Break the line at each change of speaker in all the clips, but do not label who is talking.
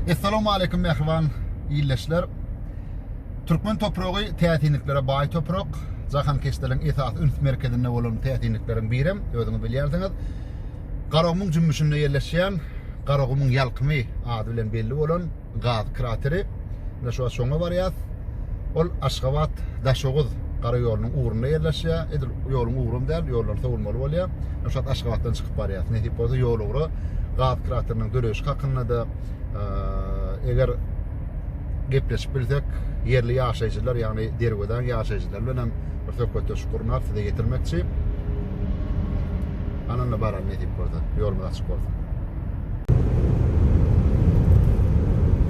Essalamu aleýkum mähriban ildeşler. Türkmen topragy täsinliklere baý toprak. Jahankeşdeleriň esasy üns merkezinde bolan täsinlikleriň birem, özüňiz bilýärsiňiz, Garagumuň jümmüşinde ýerleşýän Garagumuň ýalkymy ady bilen belli bolan gaz krateri. Ine şu wagt şoňa barýas. Ol Aşgabat Daşoguz gara ýolunyň ugrunda ýerleşýär. Edil ýoluň ugrum däl, ýoldan sowulmaly bolýar. Şu wagt Aşgabatdan çykyp barýas. Nesip bolsa ýol ugra gaz krateriniň döreýşi hakynda-da eger gepleşip bilsek, ýerli ýaşaýjylar, ýagny Derwezaň ýaşaýjylary bilen hem bir söhbetdeşlik gurnap size ýetirmekçi. Ananda barar nesip bolsa. Ýolumyz açyk bolsun.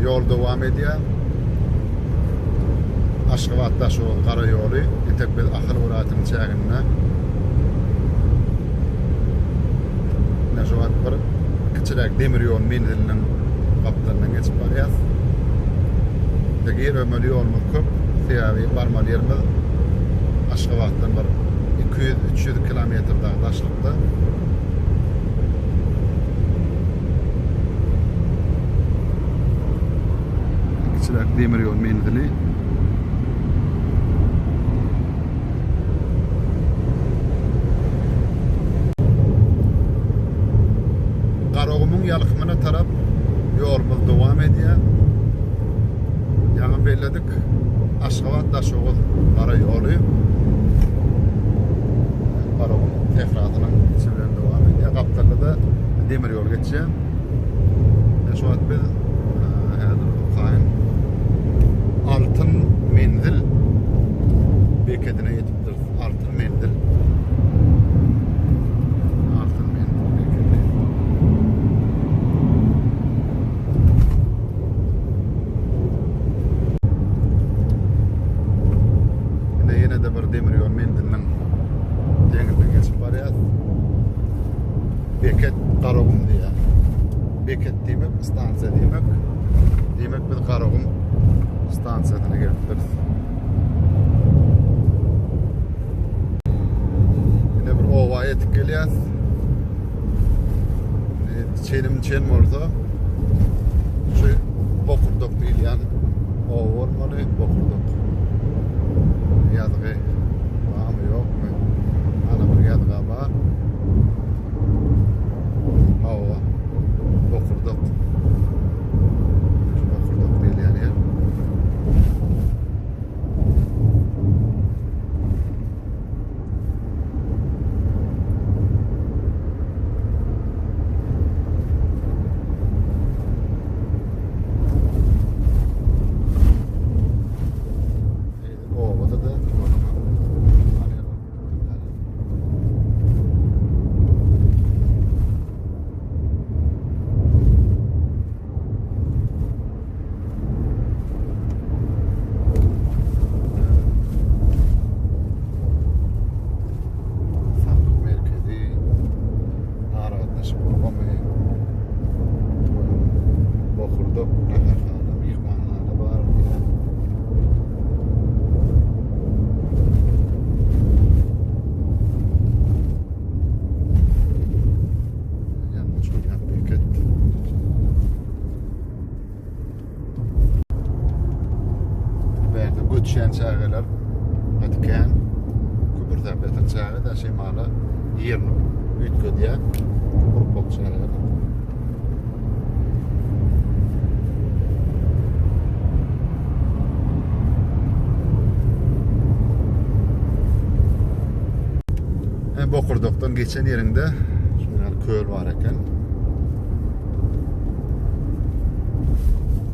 Ýol dowam edýär. Aşgabat Daşoguz gara ýoly entek biz Ahal welaýatynyň çäginde. Ine şu wagt bir kiçiräk demir ýol menziliniň gapdalyndan geçip barýas. Indi girmeli ýolumyz köp. Sebäbi barmaly ýerimiz Aşgabatdan bir 200-300 kilometr dagy daşlykda. Kiçiräk demir ýol menzili. Garagumuň ýalkymyna tarap ýolumyz dowam edýär. Ýaňy belledik, Aşgabat Daşoguz gara ýoly Garagum sährasynyň içi bilen dowam edýär. Gapdalda-da demir ýol geçýär. Şu wagt biz häzir okaýyn. Altyn menzil bekedine ýetipdiris. Altyn menzil. Altyn menzil bekedi. Ine ýene-de bir demir ýol menziliniň deňinden geçip barýas. Beket Garagum diýýär. Beket diýmek stansiýa diýmek. Diýmek biz Garagum stansiýasyna gelipdiris. Ine bir oba ýetip gelýäs. Çenim çen bolsa şu Bokurdak diýilýän oba bolmaly, Bokurdak. Ýazgy barmy ýokmy? Ana bir ýazga bar. Hawa. Bokurdak. Şu Bokurdak diýilýän ýer. Obada-da Saglyk merkezi, aragatnaşyk ulgamy, bokurdak, naharhana, myhmanhana bar diýýär. Ýangyç guýýan beket. Bärde göçýän çägeler gaty kän. Küpürsäp ýatan çäge de şemala ýerini üýtgedýär. Gurpak çägeler. Bokurdakdan geçen ýeriňde şunuň ýaly köl bar eken.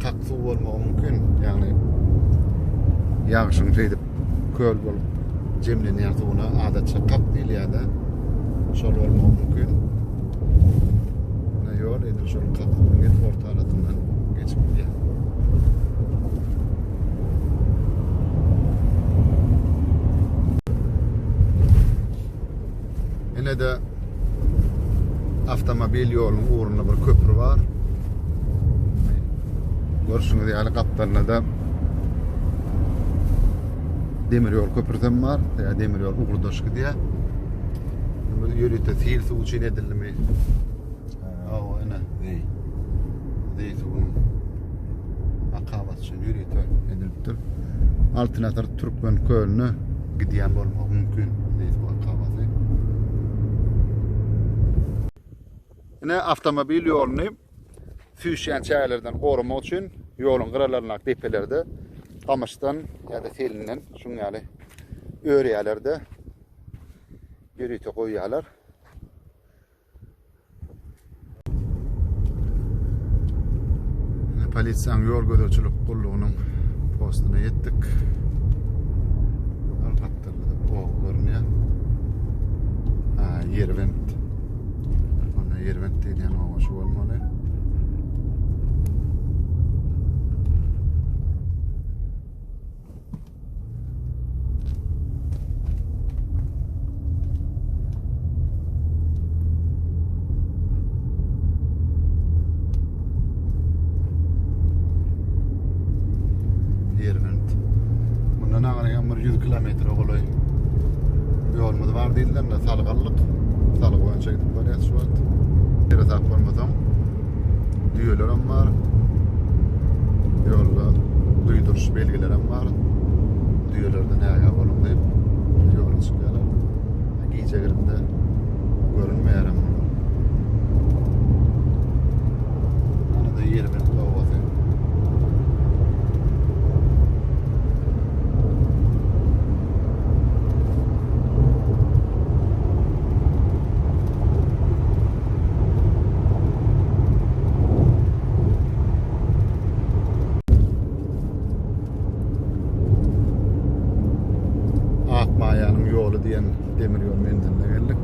Kak suw bolmagy mümkin. Ýagny ýagşyň şeýdip köl bolup jemlenýän suwuna adatça kak diýilýär-de. Şol bolmagy mümkin. Ýol edil şol kak suwuň edil orta arasyndan geçip gidýär. Ine-de awtomobil ýolunyň ugrunda bir köpri bar. Görşüňiz ýaly gapdalynda-da demir ýol köprüsem bar. Ýa demir ýol ugurdaş gidýär. Bu ýörite sil suw üçin edildimi? Hawa, ine. Zeý. Zeý suwunyň. ýörite edilipdir. Altyn asyr Türkmen kölüne gidýän bolmagy mümkin zeý suw akabasy. Ine awtomobil ýoluny süýşýän çägelerden goramak üçin ýoluň gyralaryndaky depelerde gamyşdan ýa-da selinden şuň ýaly örýärler-de ýörite goýýarlar. Polisiýanyň ýol gözegçilik gullugynyň postuna ýetdik. Al gapdalda oba görünýär. Ha, Ýerbent. Onda Ýerbent diýilýän oba şu bolmaly. Ýerbent. Mundan aňry hem bir 100 kilometre golaý ýolumyz bar diýdiler, indi salgy aldyk. Salgy boýunça gidip barýas şu wagt. Seresap bolmasaň Düýelerem bar. Ýolda duýduryş belgilerem bar. Düýelerden ägä boluň diýip ýola çykýarlar. Gije girende görünmeýärem olar. Ana-da Ýerbent obasy. Akmaýanyň ýoly diýen demir ýol menziline geldik.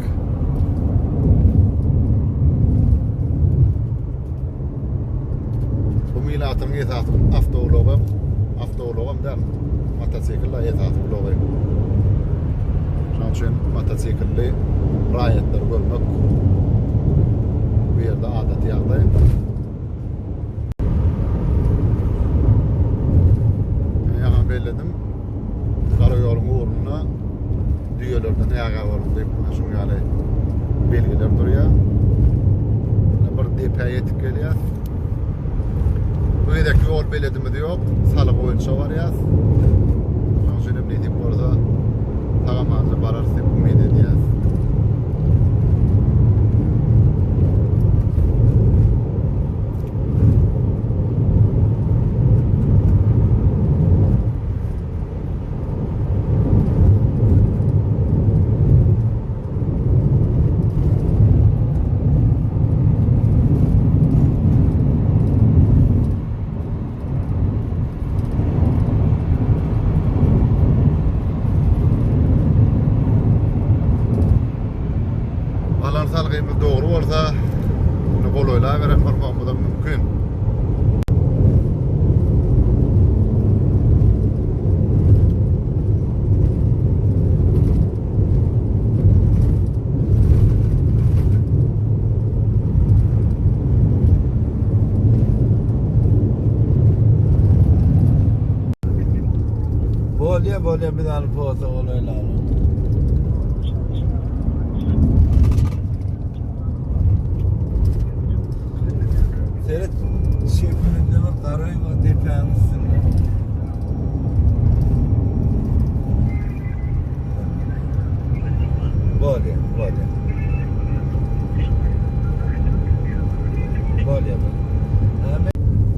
Bu milatyň esasy awtoulagy, awtoulagam däl, motosikl esasy ulagy. Şonuň üçin motosiklli raýatlary görmek bu ýerde adaty ýagdaý. Ýaňam belledim. Gara ýoluň ugrunda düýelerden ägä boluň diýip, şuň ýaly belgiler durýar. Bir depä ýetip gelýäs. Bu gezek ýol beledimiz ýok. Salyk boýunça barýas. Şonuň üçin hem nesip bolsa sag-amanja bararys diýip umyt edýäs. Alan salgymyz dogry bolsa, indi golaýlaberen bolmagymyzam mümkin.
Bolýa bolýa biz alyp bolsa golaýlaly. Seret şepininde bir garay var depäniň üstünde. Bolýa, bolýa. Bolýa.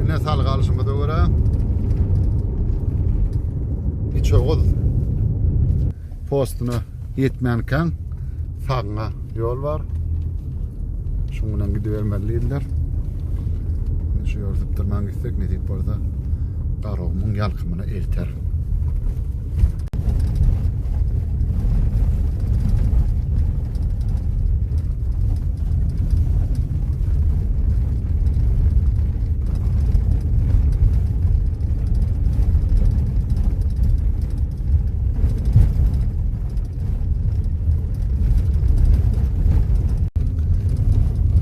Ine salgy alşymyza görä Içoguz postuna ýetmänkäň sagyňa ýol bar. Şuň bilen gidibermeli diýdiler. Indi şu ýoly sypdyrman gitsek nesip bolsa Garagumuň ýalkymyna elter.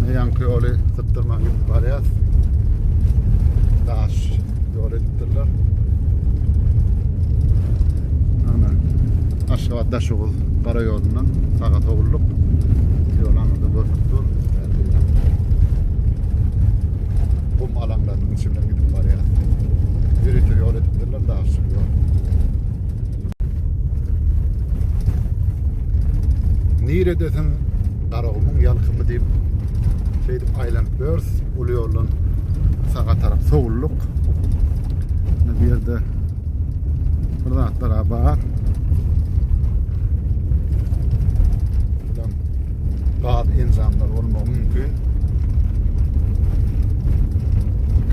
Ýaňky ýoly sypdyrman gidip barýas. Daş ýol edipdirler. Ana Aşgabat Daşoguz gara ýolundan saga sowuldyk. Ýol aňyrda görnüp dur. Gum alaňlarynyň içi bilen gidip barýas. Ýörite ýol. Niredesiň Garagumuň ýalkymy diýip şeýdip aýlanyp ýörüs. Uly ýoldan saga tarap sowuldyk. Indi bu ýerde bir zatlar bar. Bulam gaz enjamlary bolmagy mümkin.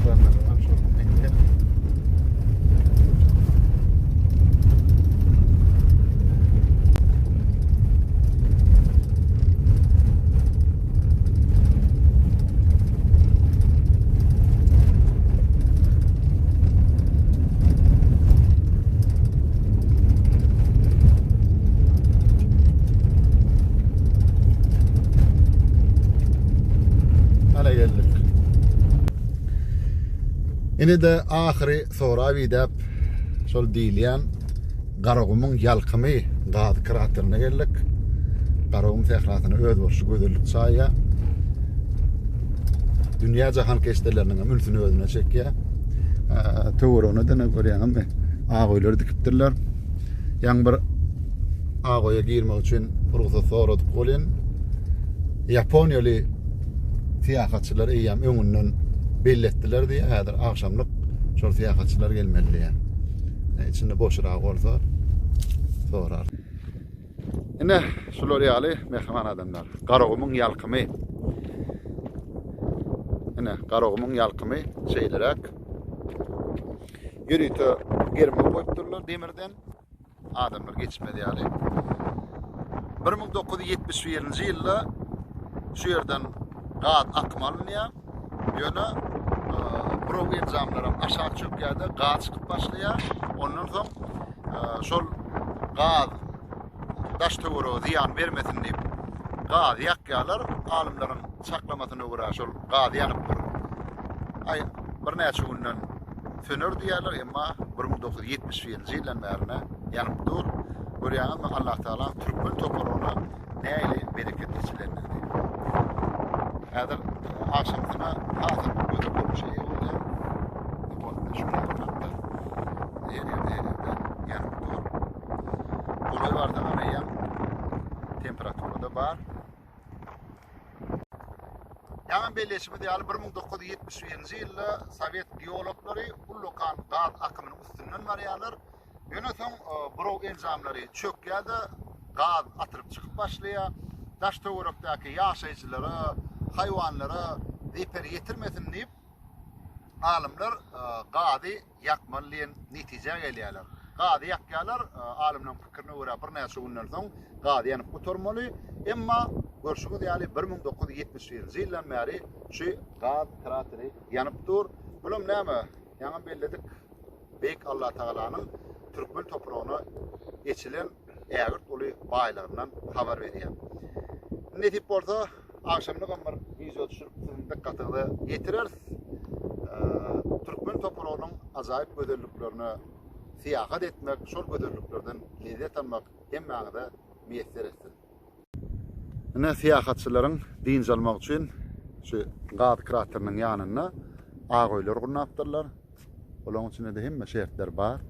Kranlar bar şol meňzeýär. Ana geldik. Ine-de ahyry sorap idäp şol diýilýän Garagumuň ýalkymy gaz kraterine geldik. Garagum sährasyna özboluşly gözellik çaýýar. Dünýä jahankeşdeleriniň hem ünsüni özüne çekýär. Töweregine de görýäňizmi? Ak öýleri dikipdirler. Ýaňy bir ak öýe girmek üçin rugsat soradyk welin, ýaponiýaly syýahatçylar eýýäm öňünden belli etdiler diýýär. Häzir agşamlyk şol syýahatçylar gelmeli diýýär. İçinde boşrak bolsa sorar. Ine şular ýaly mähriban adamlar. Garagumuň ýalkymy. Ine Garagumuň ýalkymy şeýleräk. Ýörite germew goýupdyrlar demirden. Adamlar geçmez ýaly. 1971-nji ýylda şu ýerden gaz akymy alynýar. Ýöne buraw enjamlaram aşak çökýär-de, gaz çykyp başlaýar. Ondan soň şol gaz daş-töwerege zyýan bermesin diýip, gazy ýakýarlar. Alymlaryň çaklamasyna görä, şol gaz ýanyp bir aý, birnäçe günden söner diýýärler, emma 1971-nji ýyldan bärine ýanyp dur. Görýäňizmi, Allatagalaň türkmen topragyna nähili bereket eçilendigini. Häzir agşamsyna hasam gözel görnüşe eýe bolýar. Şu ýerde her ýerde her ýerde ýanyp dur. Golaý barsaňam eýýäm temperatura-da bar. Ýaňam belleýşimiz ýaly 1971-nji ýylda sowet geologlary ullakan gaz akymynyň üstünden barýarlar. Ýöne soň buraw enjamlary çökýär-de, gaz atylyp çykyp başlaýar. Daş-töwerekdäki ýaşaýjylara, haýwanlara zeper ýetirmesin diýip, alymlar gazy ýakmaly diýen netijä gelýärler. Gazy ýakýarlar, alymlaryň pikirine görä birnäçe günden soň gaz ýanyp gutarmaly. Emma görşüňiz ýaly 1971-nji ýyldan bäri şu gaz krateri ýanyp dur. Bulam näme? Ýaňam belledik. Beýik Allatagalanyň türkmen topragyna eçilen ägirt uly baýlygyndan habar berýär. Nesip bolsa, agşamlygam bir wideo düşürip siziň dykgatyňyza ýetireris. Türkmen topragynyň ajaýyp gözelliklerine syýahat etmek, şol gözelliklerden lezzet almak hemmäňize miýesser etsin. Ine syýahatçylaryň dynç almak üçin şu gaz krateriniň ýanynda ak öýler gurnapdyrlar. Olaryň içinde-de hemme şertler bar.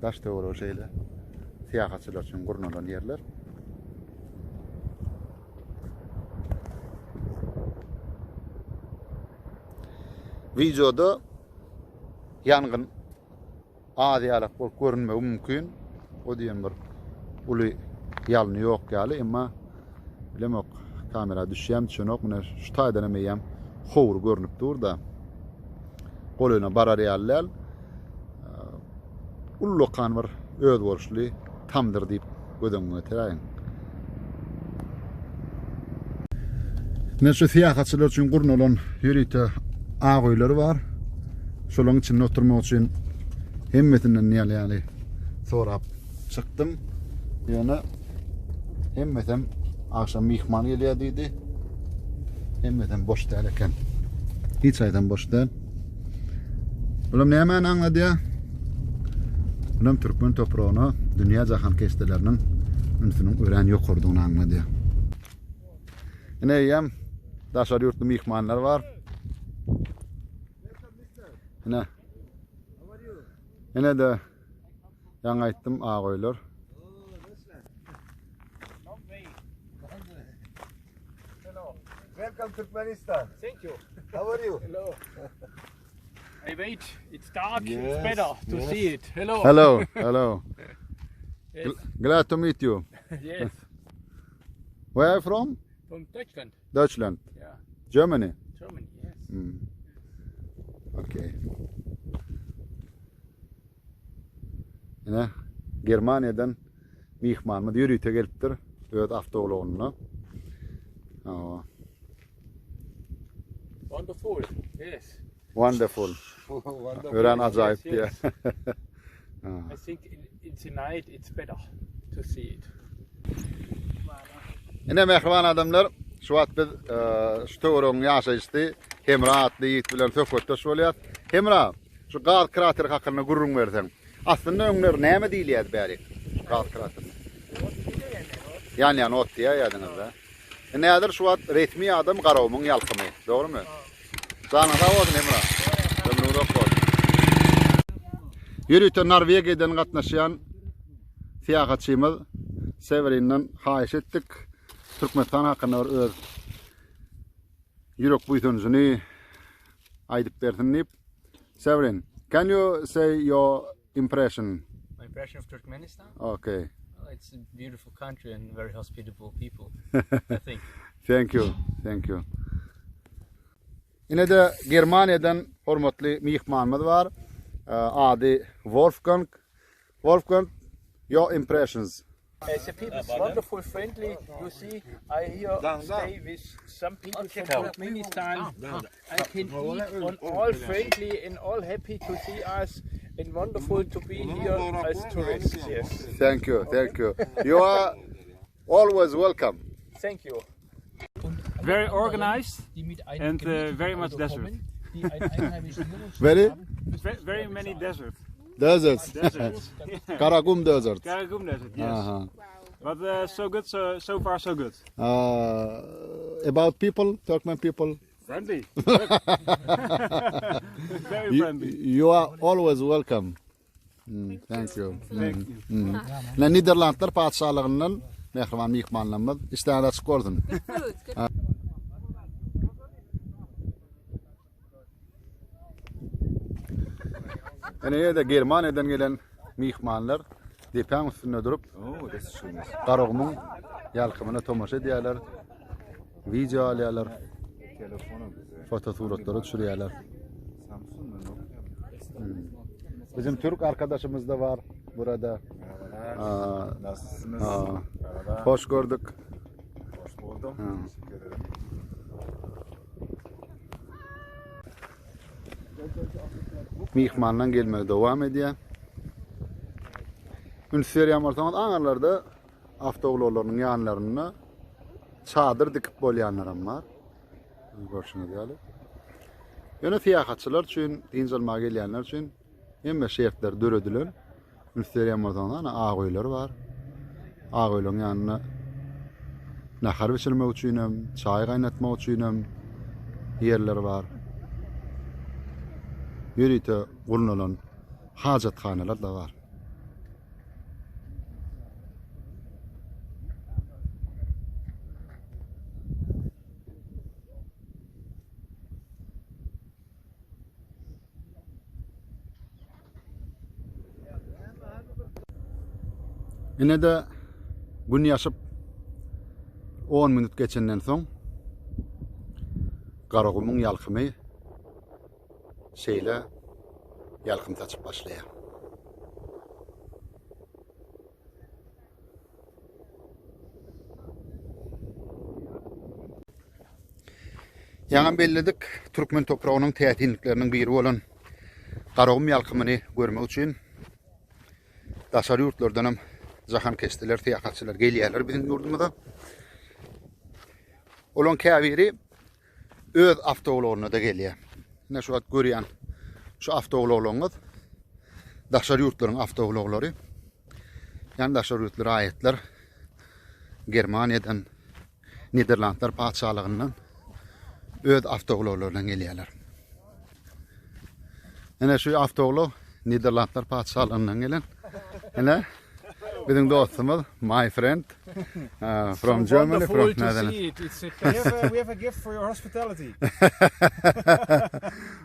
Daş töweregi şeýle syýahatçylar üçin gurnalan ýerler. Wideoda ýangyn az ýalak bolup görünmegi mümkin. O diýen bir uly ýalny ýok ýaly, emma bilemok kamera düşýärmi düşenok. Mine şu taýdan hem eýýäm howur görnüp dur-da. Golaýyna barar ýaly däl. Ullakan bir özboluşly tamdyr diýip göz öňüne getiräýiň. Ine şu syýahatçylar üçin gurnalan ýörite ak öýler bar. Şolaryň içinde oturmak üçin hemmesinden ýaly ýaly sorap çykdym. Ýöne hemmesem agşam myhman gelýär diýdi. Hemmesem boş däl eken. Hiç aýdan boş däl. Bulam nämäni aňladýar? Bulam türkmen topragyna dünýä jahankeşdeleriniň ünsüniň örän ýokarydygyny aňladýar. Ine eýýäm daşary ýurtly myhmanlar bar. Ine. Ine de ýaňy aýtdym ak öýler.
Welcome Turkmenistan.
Thank you.
How are you?
Hello. I wait. It's dark.
Yes,
it's better to
yes.
see it. Hello.
Hello, hello.
Yes.
Glad to meet you.
yes.
Where are you from?
From Deutschland.
Deutschland.
Yeah.
Germany.
Germany. Yes.
Hmm. Okay. Ine, Germaniýadan myhmanymyz ýörite gelipdir öz awtoulagynda. Hawa.
Wonderful. Yes.
Wonderful. Örän ajaýyp diýýär.
I think in, in the night it's better to see it.
Ine mähriban adamlar, şu wagt biz e, şu töweregiň ýaşaýjysy Hemra atly ýigit bilen söhbetdeş bolýas. Hemra, şu gaz krateri hakynda gürrüň berseň. Aslynda öňler näme diýilýärdi bärik gaz kraterine? Ýanýan ot diýýärdiňiz-dä. Indi häzir şu wagt resmi adam Garagumuň ýalkymy, dogrumy? Janyň sag bolsun Hemra. Ömrüň uzak bolsun. Ýörite Norwegiýadan gatnaşýan syýahatçymyz Sewerinden haýyş etdik. Türkmenistan hakynda bir öz ýürek buýsanjyny aýdyp bersin diýip. Severin, can you say your impression?
My impression of Turkmenistan?
Okay.
Well, it's a beautiful country and very hospitable people, I think.
Thank you. Thank you. Ine-de Germaniýadan hormatly myhmanymyz bar. Ady Wolfgang. Wolfgang, your impressions.
The people is wonderful, friendly. You see, I here stay with some people from Turkmenistan. I can eat on all friendly and all happy to see us and wonderful to be here as tourists. Yes.
Thank you, thank you. You are always welcome.
Thank you.
Very organized and uh, very much desert.
Very?
Very many desert.
Deserts.
Deserts.
Karakum Desert.
Karakum Desert, yes.
Aha.
But uh, so good, so, so far so good.
Uh, about people, Turkmen people.
Friendly. Very
You,
friendly.
you are always welcome. Mm, thank you.
Thank you.
Mm. Ne Niderlandlar patyşalygyndan mähriban myhmanlarymyz işdäňiz açyk bolsun. Ene ýerde Germaniýadan gelen myhmanlar depäň üstünde durup Garagumuň ýalkymyna tomaşa edýärler. Wideo alýarlar. Fotosuratlara düşürýärler. Hmm. Bizim Türk arkadaşymyz da bar burada.
Nasılsınız?
Aa, hoş gördük.
Hoş buldum. Teşekkür ederim.
Myhmanlaň gelmegi dowam edýär. Üns berýän bolsaňyz aňyrlarda awtoulaglarynyň ýanlarynda çadyr dikip bolýanlaram bar. Görşüňiz ýaly. Ýöne syýahatçylar üçin, dynç almaga gelýänler üçin hemme şertler döredilen. Üns berýän bolsaňyz, ana ak öýler bar. Ak öýleriň ýanynda nahar bişirmek üçin hem, çaý gaýnatmak üçin hem ýerler bar. Ýörite gurnalan hajathanalar-da bar. Ine-de gün ýaşyp 10 minut geçenden soň Garagumuň ýalkymy şeýle ýalkym saçyp başlaýar. Ýaňam belledik, türkmen topragynyň täsinlikleriniň biri bolan Garagum ýalkymyny görmek üçin daşary ýurtlardan hem jahankeşdeler, syýahatçylar gelýärler biziň ýurdumyza. Olaryň käbiri öz awtoulagynda-da gelýär. Ine şu wagt görýän şu awtoulaglaryňyz daşary ýurtlaryň awtoulaglary. Ýani daşary ýurtly raýatlar Germaniýadan, Niderlandlar patyşalygyndan öz awtoulaglaryna gelýärler. Ine şu awtoulag Niderlandlar patyşalygyndan gelen. Ine. Biziň dostumyz, my friend uh, from
So
Germany, from
wonderful to
Netherlands.
see it. It's a
We have a, we have a gift for your hospitality. From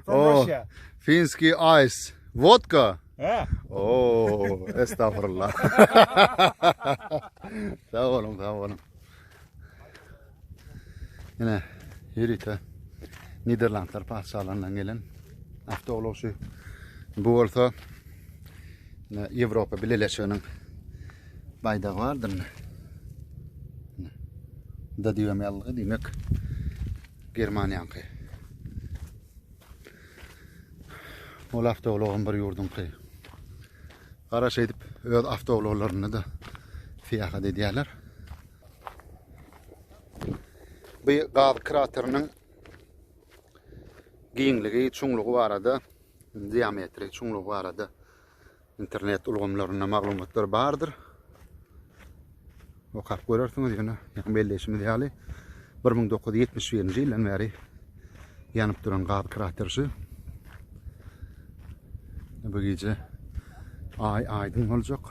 Oh,
Russia.
Finski ice. Vodka.
Yeah.
Oo, estağfurullah. Sag boluň, sag boluň. Ine, ýörite Niderlandlar patyşalygyndan gelen awtoulag şu. Bu bolsa ine Ýewropa Bileleşiginiň baýdagy bardyr. Ine. Da diýem ýalgy diýmek Germaniýaňky. Ol awtoulagam bir ýurduňky. Gara şeýdip öz awtoulaglarynda-da syýahat edýärler. Bu gaz krateriniň giňligi, çuňlugy barada, diametri, çuňlugy barada internet ulgamlarynda maglumatlar bardyr. Okap görersiňiz ýöne ýaňy belleýşimiz ýaly 1971-nji ýyldan bäri ýanyp duran gaz krateri şu. Bu gije aý aýdyň boljak.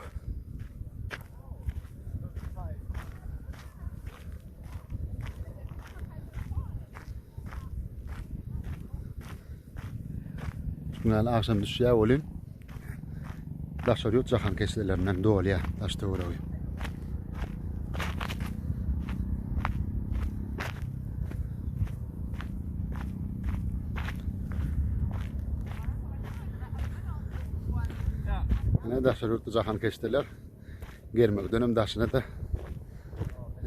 Şundan agşam düşýär welin daşary ýurt jahankeşdelerinden dolýar daş töweregi. Ine daşary ýurtly jahankeşdeler germewdenem daşyna da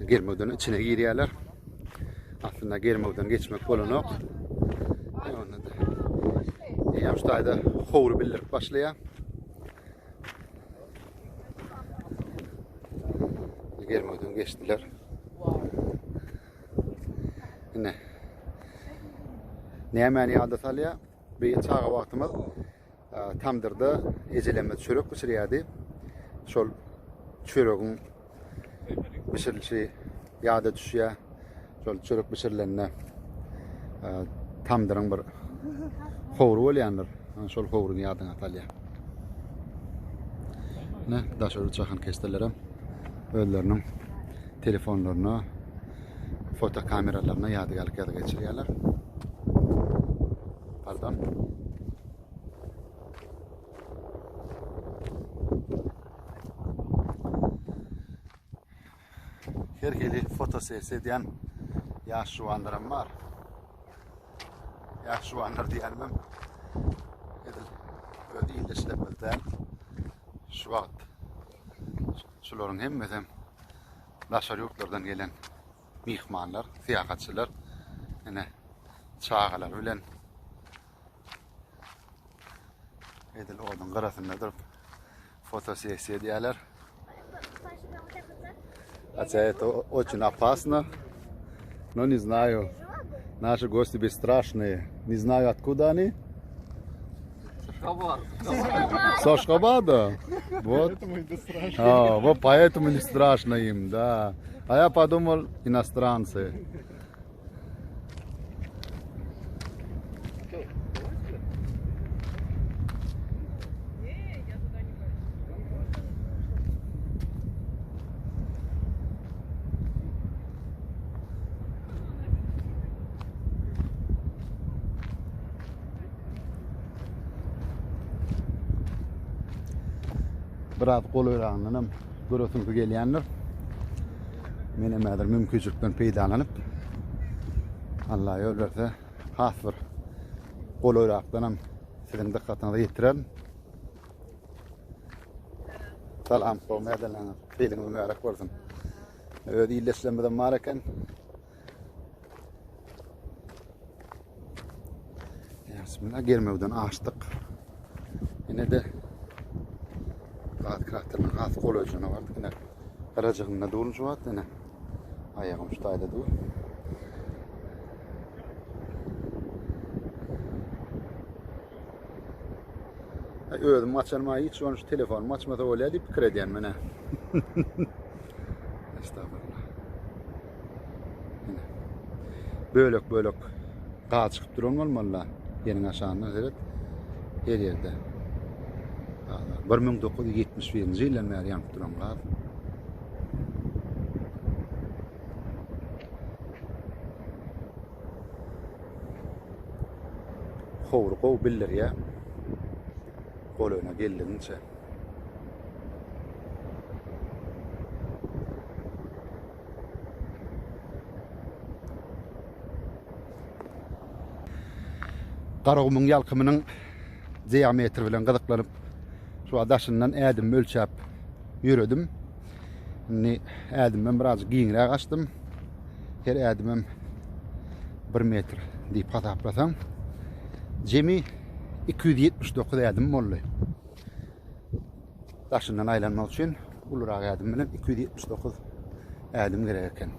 germewden içine girýärler. Aslynda germewden geçmek bolanok. Onda da eýýäm şu taýda howry bildirip başlaýar. Germewden geçdiler. Ine. Nämäni ýada salýar? Bir çaga wagtymyz Tamdyrda ejelerimiz çörek bişirýärdi. Şol çöregiň bişirilişi ýada düşýär. Şol çörek bişirilende tamdyryň bir howry bolýandyr. Şol howruny ýadyňa salýar. Ne daşary jahankeşdelerem özleriniň telefonlaryna, fotokameralaryna ýadygärlik ýazgy geçirýärler. Pardon. Her hili fotosessiýa edýän ýaş juwanlaram bar. Ýaş juwanlar diýenimem edil öz ildeşlerimiz däl. Şu wagt şularyň hemmesem daşary ýurtlardan gelen myhmanlar, syýahatçylar. Ine çagalary bilen edil oduň gyrasynda durup fotosessiýa edýärler. Хотя это очень опасно, но не знаю. Наши гости бесстрашные. Не знаю, откуда они. С Ашхабада. Вот. А, вот поэтому не страшно им, да. А я подумал, иностранцы. Biraz golaýragyndanam göresiňiz gelýändir. Men hem häzir mümkinçilikden peýdalanyp, Allah ýol berse, has bir golaýrakdanam siziň dykgatyňyza ýetirerin. Salam, gowy nädeläňiz? Seýliňiz mübärek bolsun. Öz ildeşlerimizem bar eken. Bismillah germewden açdyk. Ine de gaz krateriniň has golaýjyna bardyk. Ine gyrajygynda durun şu wagt ine. Aýagym şu taýda dur. Özüm açanyma hiç bolmasa şu telefonym açmasa bolýar diýip pikir edýän men. Estağfurullah. Bölek bölek gaz çykyp duran bolmaly. Ýeriň aşagynda seret. Her ýerde. 1971-nji ýyldan bäri ýanyp duran gaz. Howry gowy bildirýär. Golaýyna geldigiňçe. Garagumuň ýalkymynyň diametri bilen gyzyklanyp, şu daşyndan ädimimi ölçäp ýöredim. Indi ädimden biraz giňräk açdym. Her ädimim 1 metr diýip hasaplasaň, jemi 279 ädim boldy. Daşyndan aýlanmak üçin ulurak ädim bilen 279 ädim gerek eken.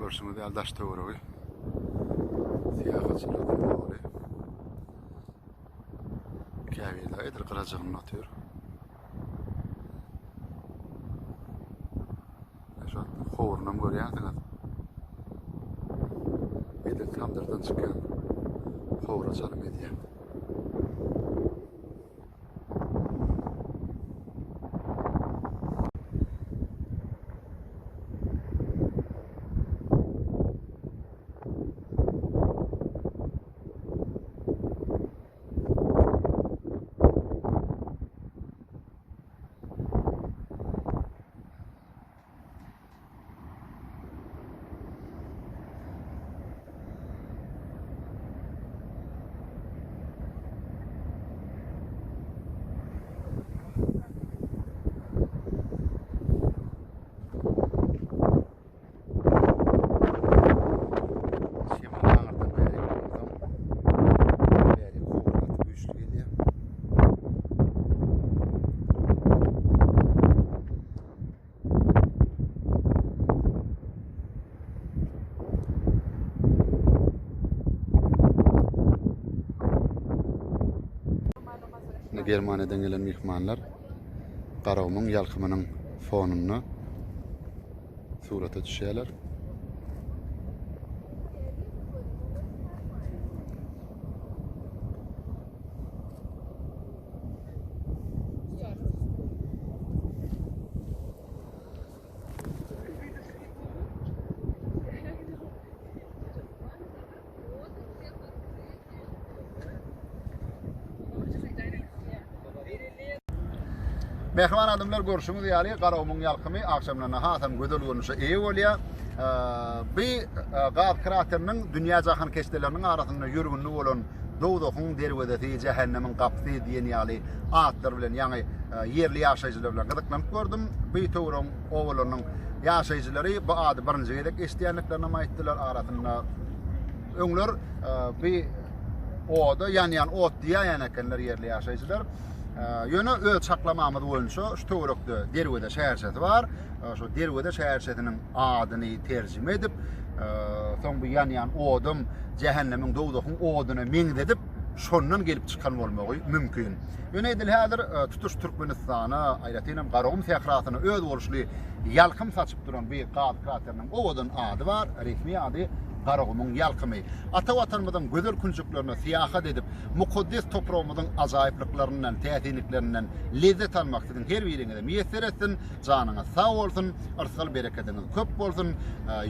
Görşüňiz ýaly daş töweregi syýahatçylardan doly. Käbirleri edil gyrajygynda otyr. Şu howrunam görýänsiňiz. Edil tamdyrdan çykýan howra çalym edýär. Şemalyň aňyrdan bäri bolsaň, bäri howur gaty güýçli gelýär. Germaniýadan gelen myhmanlar Garagumuň ýalkymynyň fonunda surata düşýärler. Mähriban adamlar görşüňiz ýaly Garagumuň ýalkymy agşamlaryna hasam gözel görnüşe eýe bolýar. Bu e, gaz krateriniň dünýä jahankeşdeleriniň arasynda ýörgünli bolan Dowzahyň derwezesi, Jähennemiň gapysy diýen ýaly atlar bilen ýaňy e, ýerli ýaşaýjylar bilen gyzyklanyp gördüm. Bu töweregiň obalarynyň ýaşaýjylary bu ady birinji gezek eşidýändiklerini aýtdylar. Arasynda öňler e, bu oda ýanýan ot diýýän ekenler ýerli ýaşaýjylar. Ýöne öz çaklamamyz boýunça şu töwerekde Derweze şäherçesi bar. Şu Derweze şäherçesiniň adyny terjime edip, soň bu ýanýan odum jähennemiň, dowzahyň oduna meňzedip, şondan gelip çykan bolmagy mümkin. Ýöne edil häzir tutuş Türkmenistana, aýratynam Garagum sährasyna özboluşly ýalkym saçyp duran bu gaz krateriniň owadan ady bar, resmi ady Garagumuň ýalkymy. Ata Watanymyzyň gözel künjeklerine syýahat edip, mukaddes topragymyzyň ajaýyplyklaryndan, täsinliklerinden lezzet almak siziň her biriňize miýesser etsin. Janyňyz sag bolsun, yrsgal-berekediňiz köp bolsun,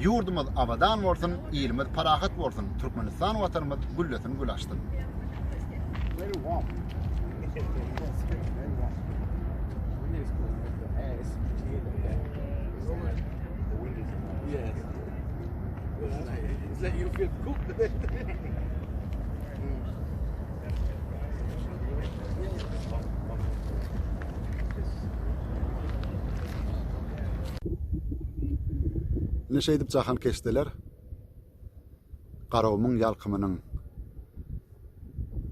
ýurdumyz abadan bolsun, ilimiz parahat bolsun, Türkmenistan Watanymyz güllesin, gül açsyn.
Very warm. Very warm. Yes. It's like you feel cooked.
Ine şeýdip jahankeşdeler Garagumuň ýalkymynyň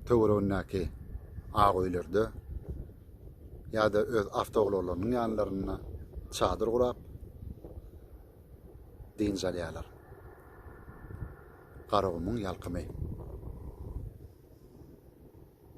töweregindäki ak öýlerde ýa-da öz awtoulaglarynyň ýanlarynda çadyr gurap dynç alýarlar. Garagumuň ýalkymy.